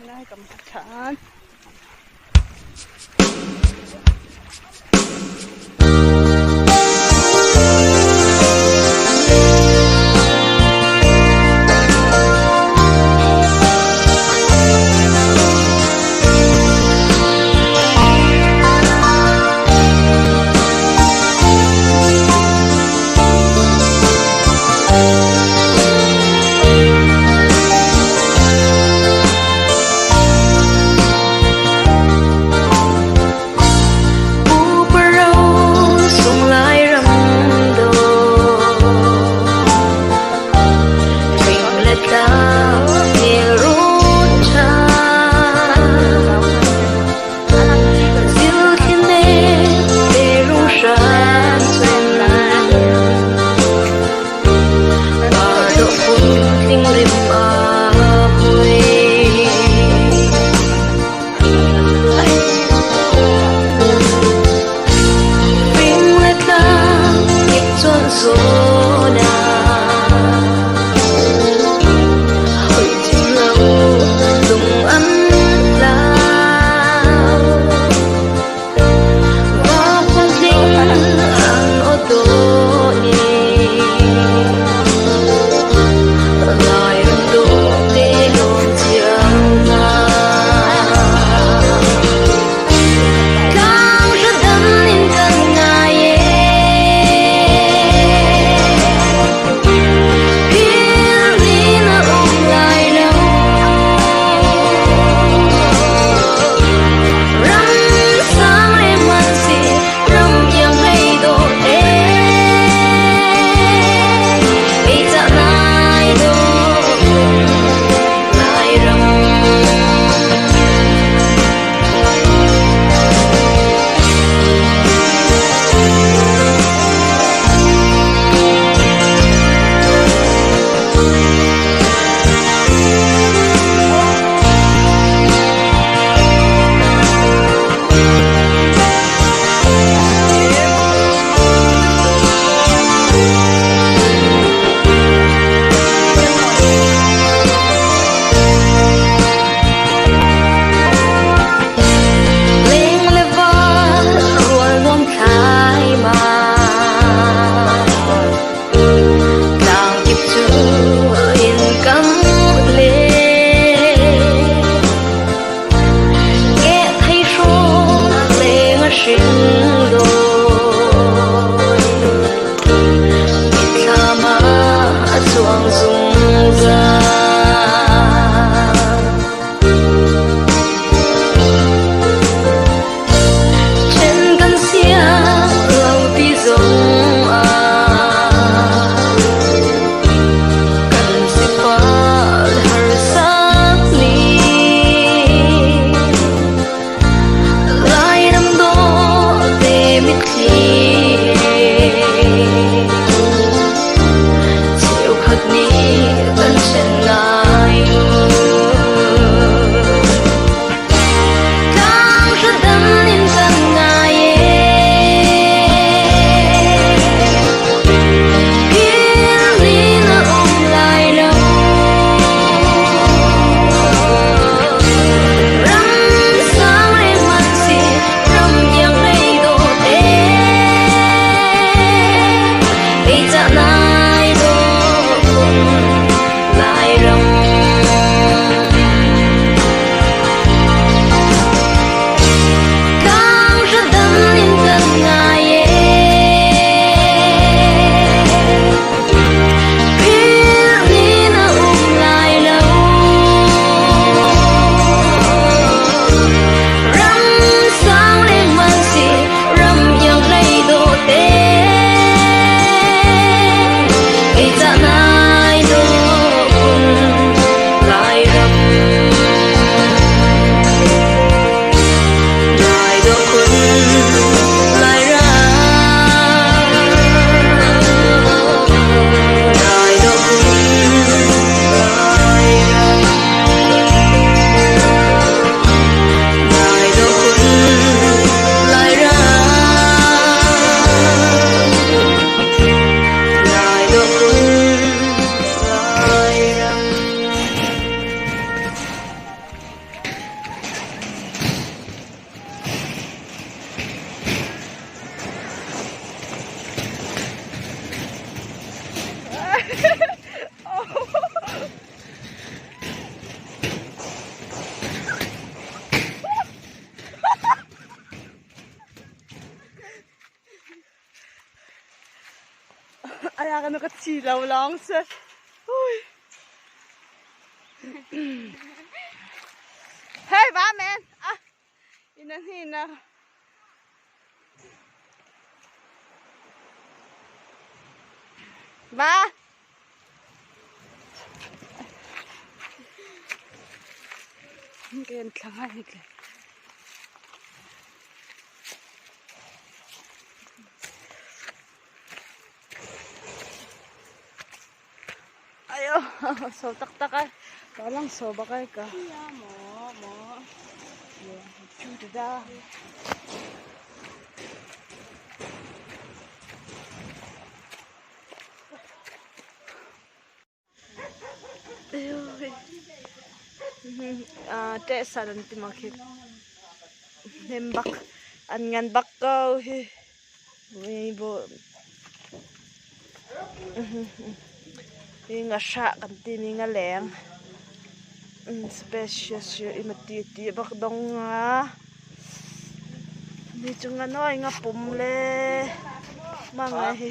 Lai kam ṭhan. Lo lawng si. Hui. Hey, va men. Ah, ina hi na. Va. Ken thlang ai ke. Ayo, so taktak ai. Walang so bakay ka. Mo, mo. Chuda. Teh san an ti ma khi nem bak an ngan bak ko hi bo hi nga hra kan ti mi nga leng spacious i ma ti ti bak dong nga mi cu nga noi nga pum le ma nga hi.